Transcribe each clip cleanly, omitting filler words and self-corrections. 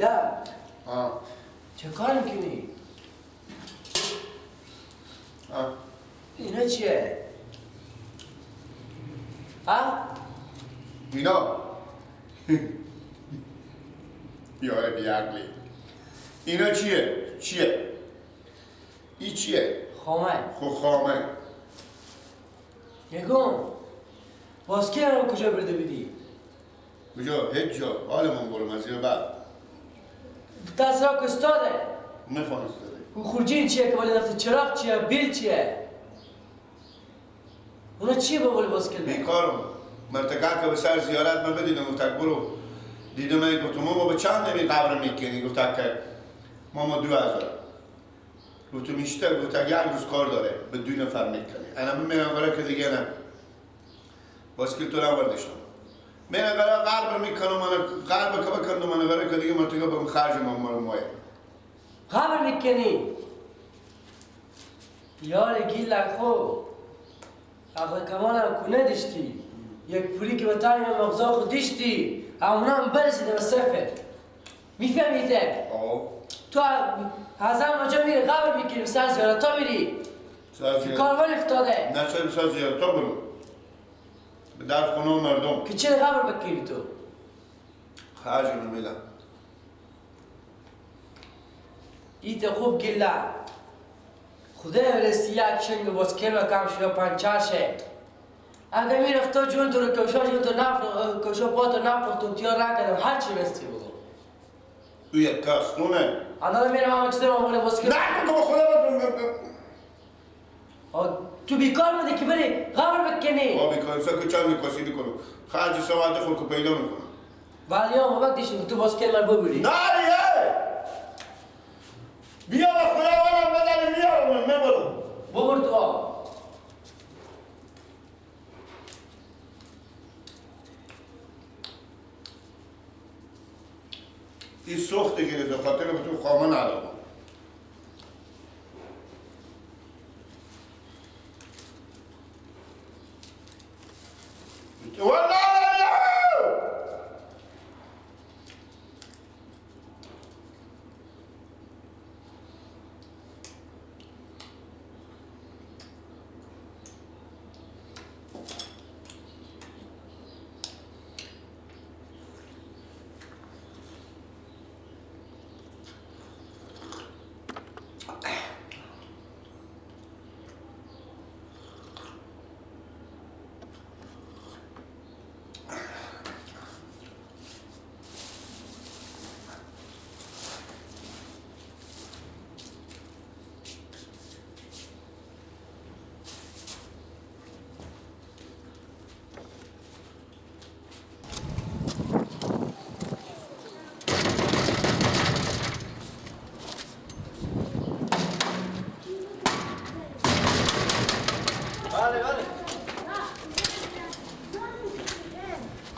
گیله چه کار میکنی؟ اینا چیه؟ ها؟ اینا یاره بیعقلی. اینا چیه؟ چیه؟ ای چیه؟ خامه. خب خامه. میگم باسکه رو کجا برده بودی؟ کجا؟ هیچ جا. حالمون برم از این بعد. دست را کستاده. نفهم استاده. او خورجین چیه که ولی نفت چراغ چیه؟ بیل چیه؟ اونا چیه با ولی باسکل؟ بیکارم. مرتکه که به سر زیارت من بدیدم گفت برو. دیدم گفتم ماما به چند نمی قبر میکنی؟ گفت که ماما 2000. گفتم ایشته. گفت یک روز کار داره به 2 نفر میکنی. انا من میرم که دیگه نه. باسکل تو رو برداشتم. من قرار غرب میکنم، من غرب که بکنم، من قرار که دیگه مرتکه بگم خرج ما رو مایه. غرب میکنی؟ یار گیل خو عقل کمالم کنه داشتی. یک پولی که به تایم مغزا خود داشتی همونا هم برسیده به صفر. میفهمی ده؟ تو از هم اونجا میری قبر میکنی، سر زیارت ها میری. کاروان افتاده. نه چرا سر زیارت ها برو؟ به در خونه مردم. که چرا قبر بکنی تو؟ خرج رو میدم. ایت خوب گله. خدا برسی یک شنگ باز کل و کم شده پنچر شه. اگه میرفت جون تو رو کشا جون تو نفر کشا پا تو نفر تیار نکردم هر چی بستی بگو. او یک کسونه. انا میرم همه چیز رو آمونه باز کل. نه تو خدا تو بیکار مونده که بری قبر بکنی. با بیکار سا که چند میکاسی میکنم. خرج ساعت خود که پیدا میکنم. ولی ها مبک دیشیم تو باز کل من ببری. نه دیگه. بیا با خدا منم بدن میارم میبرم. ببر تو آب. این سوخت گیره خاطر که تو خامه ندارم. والله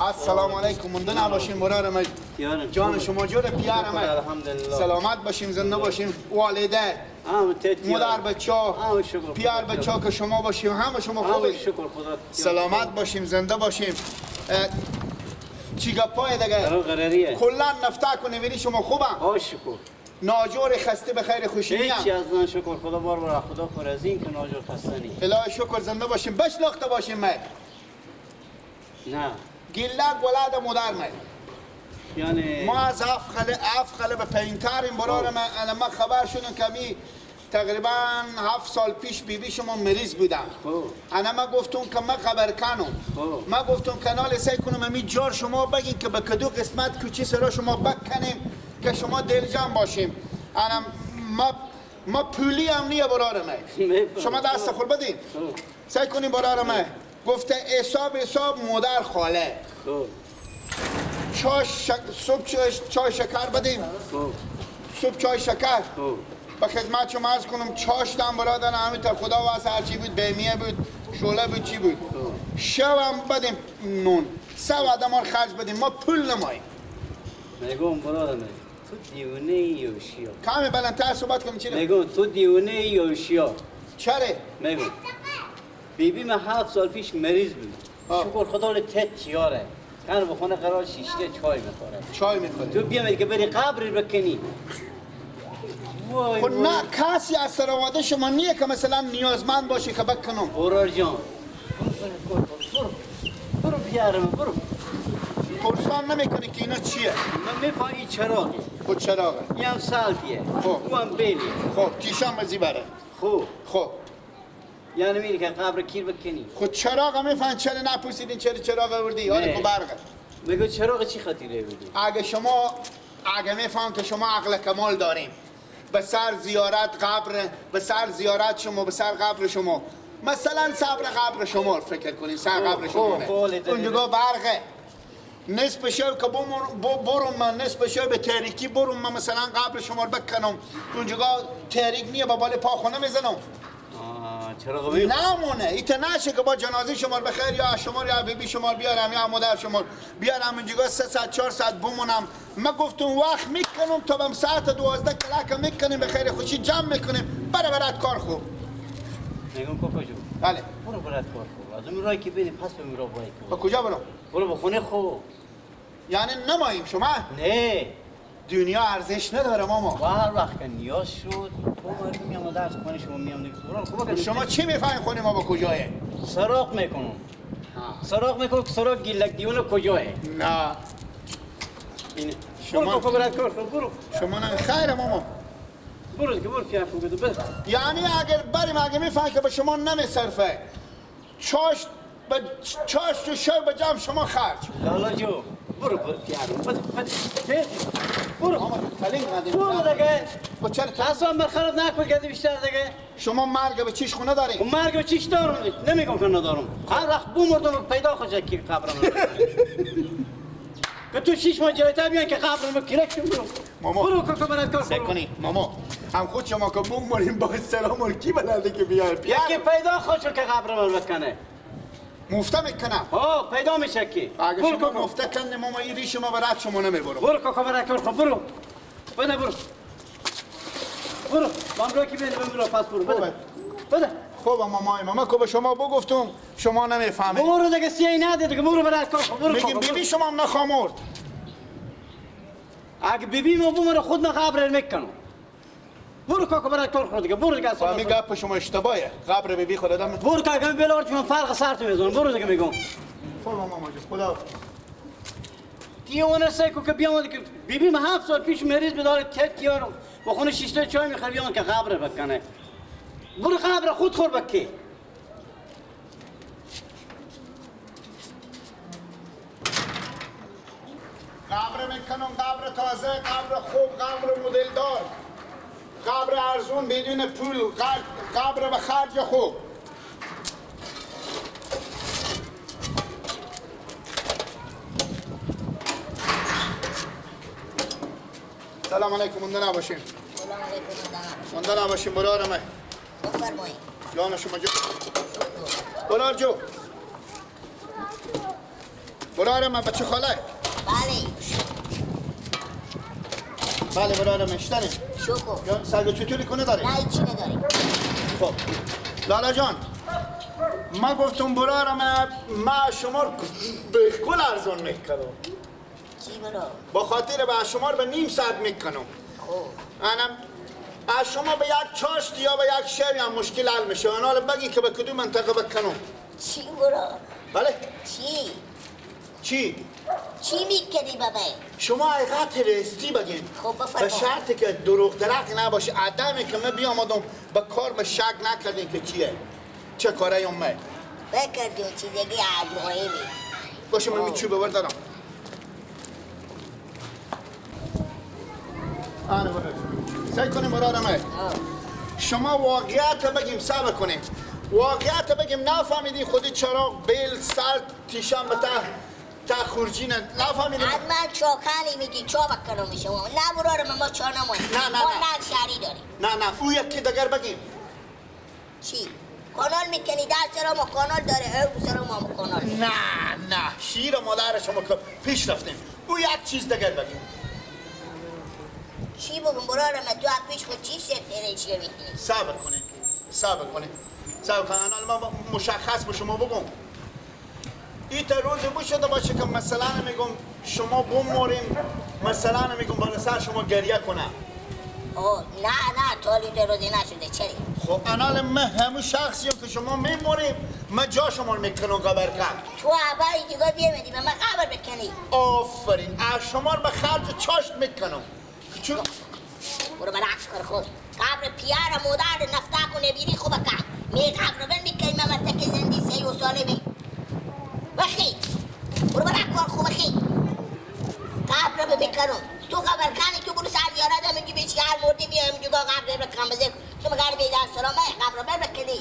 السلام علیکم. مونده نباشیم برار من. جان شما جور پیار من. الحمدلله. سلامت باشیم، زنده باشیم. والده مادر بچه پیار بچه که شما باشیم، همه شما خوبی. شکر خدا. سلامت باشیم، زنده باشیم. چی گپای دیگه؟ کلا نفتا کنه ولی شما خوبم. شکر. ناجور خسته به خیر خوشی میام. هیچ از من شکر خدا بار بار خدا پر از این که ناجور خسته نی. الهی شکر زنده باشیم. بشناخته باشیم من. نه. گیلک ولاد مادر من. یعنی ما از هفت خله به پایین‌تریم برار من. انا ما خبر شدم که می تقریبا 7 سال پیش بیبی شما مریض بودم. انا ما گفتم که ما خبر کنم. ما گفتم کانال سعی کنم می جار شما بگین که به کدو قسمت کوچی سرا شما بکنیم که شما دلجان باشیم. انا ما پولی هم نیه برار من. شما دست خود بدین. سعی کنیم برار من. گفته حساب مادر خاله. چای صبح چای شکر بدیم. صبح چای شکر. به خدمت شما عرض کنم چاشتم برادر همینطور خدا واسه هرچی بود بیمیه بود شعله بود چی بود. شبم بدیم نون. 3 آدمان خرج بدیم ما پول نماییم. میگم برادر تو دیونه یوشیا. کمی بلندتر صحبت کنیم چی؟ میگم تو دیونه یوشیا. چرا؟ میگم بیبی من 7 سال پیش مریض بود. شکر خدا رو تت تیاره. کار بخونه قرار شیشته چای میخوره. چای میخوره. تو بیام که بری قبر بکنی. خب نه کسی از سرواده شما نیه که مثلا نیازمند باشه که بکنم. برار جان. برو برو بیارم برو. پرسان نمیکنی که اینا چیه؟ من میفهم این چراغه. خب چراغه. این هم سالتیه. خب. او هم بیلیه. خب تیشم بزی بره. خب. خب. یعنی میری که قبر کیر بکنی. خب چراغ میفهم چرا نپوسیدین چرا چراغ آوردی؟ آره کو برقه. میگه چراغ چی خاطره بودی؟ اگه شما اگه میفهم که شما عقل کمال داریم. به سر زیارت قبر، به سر زیارت شما، به سر قبر شما. مثلا صبر قبر شما فکر کنین، سر قبر شما. اونجا برقه. نصف شب که برم من نصف شب به تاریکی برم من مثلا قبر شما رو بکنم. اونجا تاریک نیه با بال پا خونه میزنم. چراغ نمونه ایت نشه که با جنازه شما رو بخیر یا شما یا بیبی شما بیارم یا مادر شما بیارم اونجا 3 ساعت 4 ساعت بمونم. من گفتم وقت میکنم تا بم ساعت 12 کلاک میکنیم به خیر خوشی جمع میکنیم بره برات کار خوب. میگم کوکو جو. بله برو برات کار خوب. از اون راه که بریم پس به میرا باید. با کجا برم؟ برو به خونه خوب. یعنی نماییم شما؟ نه دنیا ارزش نداره ماما. و هر وقت که نیاز شد با مردم میام درس خونه شما میام دیگه. خوبه شما چی میفهمین خونه ما با کجایه؟ سراغ میکنم. سراغ میکنم که سراغ گیلک دیونه کجایه؟ نه اینه شما برو شما نه خیر ماما. برو دیگه برو پیاف بگو بده. یعنی اگر بریم اگه میفهمین که به شما نمیصرفه چاش به چاش تو شب به جمع شما خرج. لالا جو برو پیارو بده بده برو. ماما تلنگ ندیم. برو دیگه. با چرا اصلا من خراب نکن که بیشتر دیگه. شما مرگ به چیش خونه دارین؟ مرگ به چیش دارم نمیگم که ندارم. هر وقت بمردم پیدا خوشه که قبرم. که تو 6 ماه جلوتر بیان که قبرم کرک برو. ماما برو کوکو برات کار. سعی کنی ماما هم خود شما که بمریم با سلام کی بلده که بیاد. یکی پیدا خوشه که قبرم بکنه. مفته میکنم. ها پیدا میشه کی. اگه شما مفته کنه ماما این ریش ما برات شما نمیبرم. برو کوکو برات کار خب برو. بده برو. برو من رو کی بده برو پس برو بده. بده. خب ماما ماما که به شما بگفتم شما نمیفهمید. برو دیگه سیای نده دیگه برو برات کار خب برو. میگم بیبی شما هم نخامرد. اگه بیبی ما بمره خود من قبر میکنم. برو کاکا برات کار خود دیگه برو دیگه اصلا. می گپ شما اشتباهه. قبر بیبی خود آدم برو کاکا بلارت من فرق سرت میزنم برو دیگه میگم. خب ماما جون خدا دیوانه سایکو که بیام که بیبی من 7 سال پیش مریض بداره تت کیارم با خونه شیشته چای میخوره بیام که قبر بکنه. برو قبر خود خور بکی. قبر میکنم قبر تازه قبر خوب قبر مدل دار قبر ارزون بدون پول قبر به خرج خوب. سلام علیکم مونده نباشین. سلام علیکم مونده نباشین برارمه. بفرمایید. جان شما جو. برار جو. برارمه بچه خاله. بله. بله برارمه اشتنی. شکر. یا سگ و چطوری کنه داری؟ نه هیچی نداری. خب لالا جان من گفتم برارمه ما شما به کل ارزان میکنم. چی برا؟ با خاطر به شما به نیم ساعت میکنم. خب انم از شما به یک چاشت یا به یک شب هم مشکل حل میشه. انا رو بگی که به کدوم منطقه بکنم. چی برا؟ بله؟ چی؟ چی؟ چی میکنی بابا؟ شما حقیقت راستی بگین. خب بفرما. به شرط که دروغ درق نباشه. عدمی که من بیامدم به کار به شک نکردین که چیه چه کاره من بکردیم چیزی عجایبی باشه. من چوبه بردارم. آره برو. سعی کنیم برادرم. شما واقعیت بگیم صبر کنیم. واقعیت بگیم نفهمیدی خودی چراغ بیل سرد تیشم به ته خورجین نفهمیدی. حتما چاکلی میگی چا بکنم شما. نه برادرم ما چا نماییم. نه نه ما نل شهری داریم. نه نه او یکی دیگر بگیم. چی؟ کانال میکنی در سرا ما کانال داره او سرا ما کانال. نه نه شیر مادر شما که پیش رفتیم. او یک چیز دیگر بگیم. چی بگم برادرم تو پیش خود چی سرتره چیه میکنی؟ صبر کنید صبر کنید صبر کنید. الان من مشخص به شما بگم. این تا روز بو شده باشه که مثلا میگم شما بموریم، مثلا میگم بالا سر شما گریه کنم. اوه نه نه تا این روزی نشده. چرا؟ خب انال من همون شخصیم که شما میموریم، من جا شما رو میکنم قبر کن. تو اول اینجا بیامدی به من قبر بکنی. آفرین، از شما رو به خرج چاشت میکنم. چون برو برا کار خود. قبر پیار مادر نفتا کنه بیری خوب کن. می قبر بن میکنی من مرتک زندی سی و ساله می. وخی برو برا کار خوب خی. قبر رو بکنم. تو قبر کنی تو برو سر زیارت هم اینجا بیچی هر مردی میام اینجا قبر بکنم بزن. تو مگر بیدار سلامه قبر رو بکنی.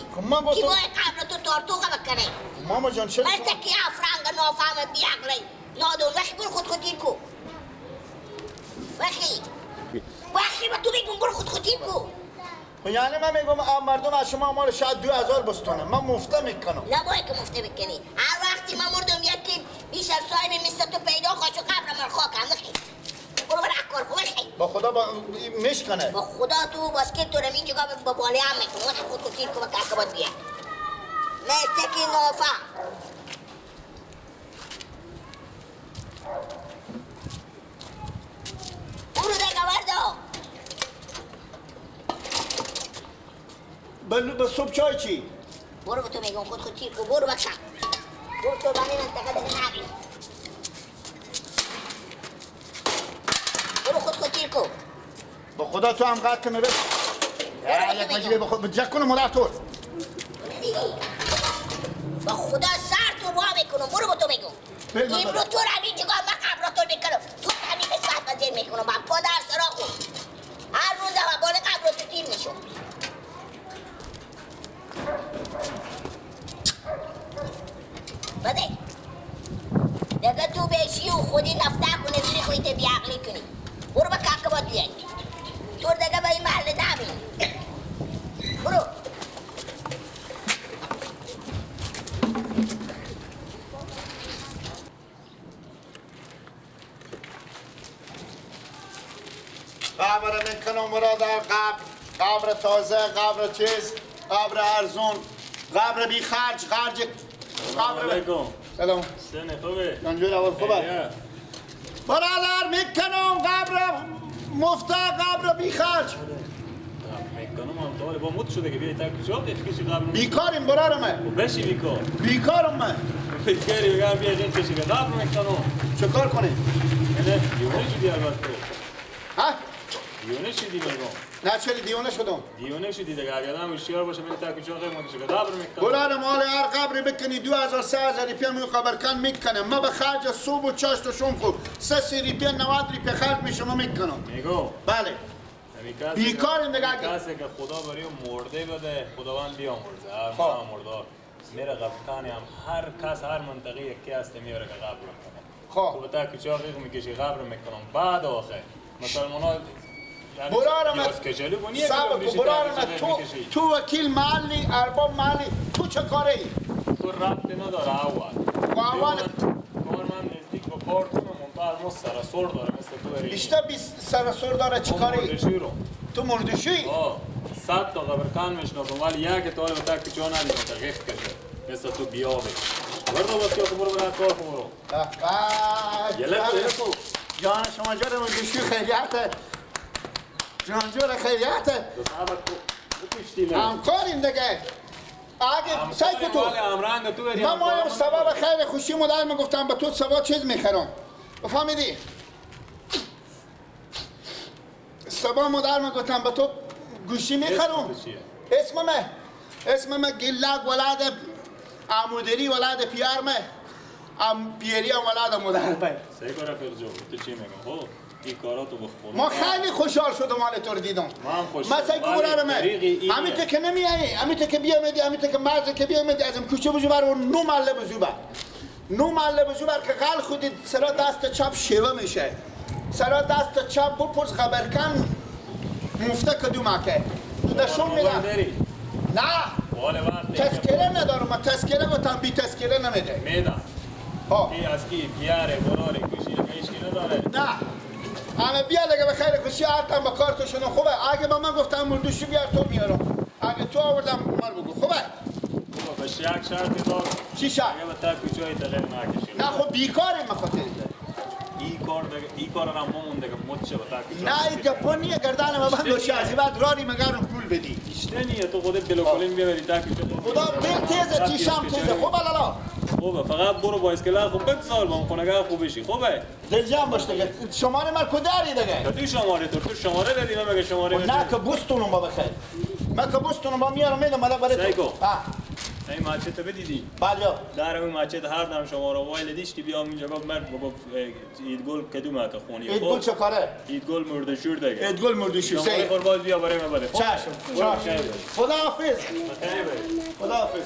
کی باید قبر تو تارتو بکنی؟ ماما جان چرا؟ مرتکی افرنگ نافهم بیعقلی نادون. وخی برو خود خودتیر کو. وخی وخی با تو میگم برو خود خودتیر کو. یعنی من میگم مردم از شما مال شاید 2000 بستانه، من مفته میکنم. نه باید که مفته بکنی. هر وقتی من مردم یکی بیش از صاحب مثل تو پیدا خوش و قبر من خاک هم. وخی برو برا کار خو. وخی با خدا با میشکنه. با خدا تو باسکت تو رمین جگا با باله هم میکنم. وخی خود خودتیر کو با کاکبات بیا. مرتکی نافهم. برو دیگه وردا. به صبح چای چی؟ برو به تو میگم خود خود تیر کو. برو بکن. برو تو بانی منطقه دیگه نبی. برو خود خود تیر کو. با خدا تو هم قطع میره. یک مجیبه با خود بجک کنم مادر تو. با خدا سر تو وا میکنم. برو به تو میگم. امرو تو رو همین جگاه من قبر تو میکنم. تو همین قسمت بزیر میکنم. من پا در سرا خود. هر روز هم بالا قبر تو تیر میشم. بده دیگه تو بشی و خودی نفته کنی بیری خودت بیعقلی کنی. برو به کاکبات بیای. تو دیگه به این محله نبینی. برو. قبر میکنم برادر. قبر قبر تازه، قبر چیز، قبر ارزون، قبر بی خرج، خرج قبر. علیکم. سلام. سنه خوبه؟ جانجور اول خوبه. برادر میکنم قبر مفته، قبر بی خرج. میکنم هم طالب با مد شده که بیای تا کجا کشی قبر. بیکاریم برادر من. بشی بیکار. بیکارم من. بیکاری بگم بیا جن کشی قبر میکنم. چه کار کنی؟ نه دیوانه شدی البته. ها؟ دیوانه شدی میگم. نه چرا دیوانه شدم؟ دیوانه شدی دیگه. اگه آدم هوشیار باشه میره تا کجا غیر مکشه قبر میکنه. برادر مال هر قبری بکنی 2000 3000 ریپیه می قبر کن میکنه. ما به خرج صبح و چاشت و شام خو 3 ریپیه 90 ریپیه خرج میشه ما میکنم. میگم. بله. بیکاریم دیگه. کسی که خدا برای مرده بده خداوند بیامرزه. هر ما مرده میره قبر هم هر کس هر منطقه یکی هست میاره که قبر کنه. خب تو تا کجا غیر میکشی قبر میکنم. بعد آخه مسلمان‌ها برارم تو وکیل محلی، ارباب محلی، تو چه کاره ای؟ تو ربط نداره اول. اول کار من نزدیک با کارتون منتها از ما سرسور داره مثل تو داری. بیشتر بی سرسور داره چه کاره ای؟ تو مردشویی؟ آه 100 تا قبرکان میشناسم ولی یک تا به تک جا ندیدم تا غیخ کشه مثل تو بیابه. برو باز که برو برو کار کن برو. یله تو. جان شما جان مردشویی خیریته. جانجور خیریته. همکاریم دیگه. اگه سعی کن تو من مایم سبب خیر خوشی مادر میگفتم به تو سبا چیز میخرم. فهمیدی؟ سبا مادر میگفتم به تو گوشی میخرم. اسم من گلک ولد عمودری ولد پیارمه. ام پیری هم ولد مادر من. سعی کن رفیق جو تو چی میگم خب؟ این کاراتو بخون. ما خیلی خوشحال شدم مال تو رو دیدم. ما هم خوشحال. مثلا گورارم همین تو که نمیایی، همین تو که بیامدی، همین تو که مرز که بیامدی ازم کوچه بزو بر و نو محله بزو بر. نو محله بزو بر که قل خودی سرا دست چپ شیوه میشه. سرا دست چپ بپرس خبرکن مفته کدوم که. تو نشون میدم. نه. تذکره ندارم، من تذکره گفتم بی تذکره نمیده. میدم. ها. کی از کی پیاره براره کوشی هیچ نداره. نه. همه بیا دیگه به خیر خوشی هرتم با کارتشون خوبه. اگه با من گفتم مردوشی بیار تو میارم. اگه تو آوردم مال بگو خوبه. خوبه بشه. یک شرط دار. چی شرط؟ اگه به تا کوچه تغییر نکشی. نه خب بیکاریم خاطر ای کار دیگه ای کار را مون دیگه مچه به تا کوچه. نه این گپا نیه گردن ما بند باشه از بعد راری مگرم پول بدی. اشته نیه تو خودت بلوکولین بیاری تا کوچه. خدا بل تیزه تیشم تیزه خوب لالا. خوبه فقط برو بایسکل خوب بگذار با خونگاه خوب بشی خوبه. دل جمع باش دیگه شماره من کداری دیگه. تو شماره تو شماره دادی من مگه شماره نه که بوستونم بابا خیر. من که بوستونم با میارم میدم برای تو. این ماچه تو بدیدی؟ بله. در اون ماچه هر دم شما رو وایل دیشتی بیام اینجا گفت مرد بابا ایدگل کدوم که خونی ایدگل چه کاره؟ ایدگل مرده شور دیگه. ایدگل مرده شور. شما خور باز بیا برای من بده. چشم. چشم. خدا حافظ. خدا حافظ.